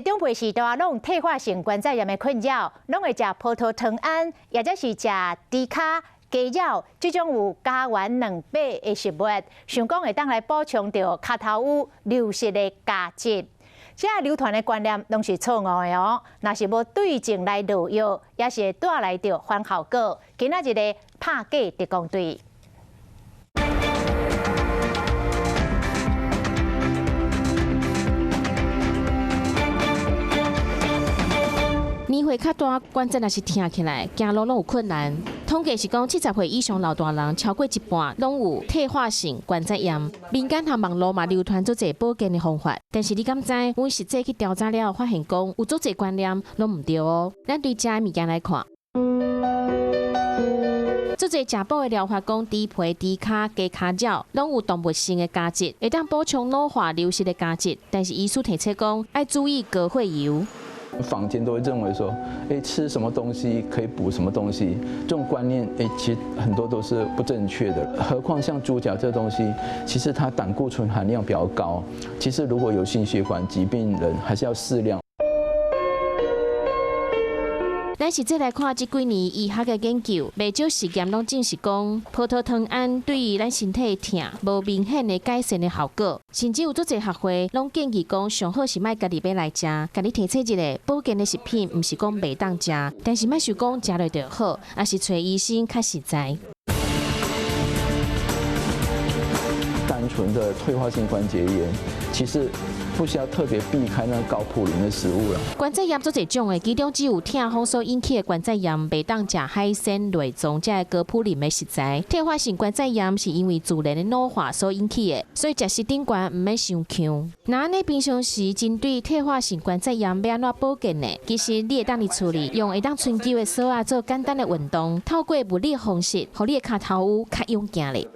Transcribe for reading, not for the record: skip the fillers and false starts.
長輩時代攏有退化性關節炎的困擾，攏會食葡萄糖胺，或者是食豬跤、雞爪這種有膠原蛋白的食物，想講會當來補充著跤頭趺流失的鈣質。這流傳的觀念攏是錯誤的哦。若是無對症來落藥，也是會帶來著反效果。今仔日的拍假特工隊。年歲較大，關節若是疼起來，行路攏有困難。統計是講，70歲以上老大人超過一半攏有退化性關節炎。民間和網路嘛流傳足濟保健的方法，但是你敢知？阮實際去調查了，發現講有足濟觀念攏毋對哦。咱對食的物件來看，足濟食補的療法講，豬皮、豬跤、雞跤爪攏有動物性的鈣質，會當補充老化流失的鈣質。但是醫師提醒講，愛注意高血油。坊間都會認為說，欸，吃什麼東西可以補什麼東西，這種觀念，欸，其實很多都是不正確的。何況像豬腳這東西，其實它膽固醇含量比較高，其實如果有心血管疾病人，還是要適量。咱實際來看，這幾年醫學的研究，袂少實驗攏證實講，葡萄糖胺對於咱身體疼無明顯的改善的效果，甚至有足濟學會攏建議講，上好是莫家己買來食。共你提醒一下，保健的食品毋是講袂當食，但是莫想講食落就好，抑是揣醫生較實在。單純的退化性關節炎，其實不需要特別避開那高普林的食物啦。關節炎足濟種的，其中只有痛風所引起的關節炎，袂當食海鮮、內臟這個高普林的食材。退化性關節炎是因為自然的老化所引起的，所以食食頂懸毋免傷強。那按呢平常時針對退化性關節炎欲按怎保健呢？其實你會當佇厝裡用會當春灸的索仔做簡單的運動，透過物理方式，予你的跤頭趺較勇健咧。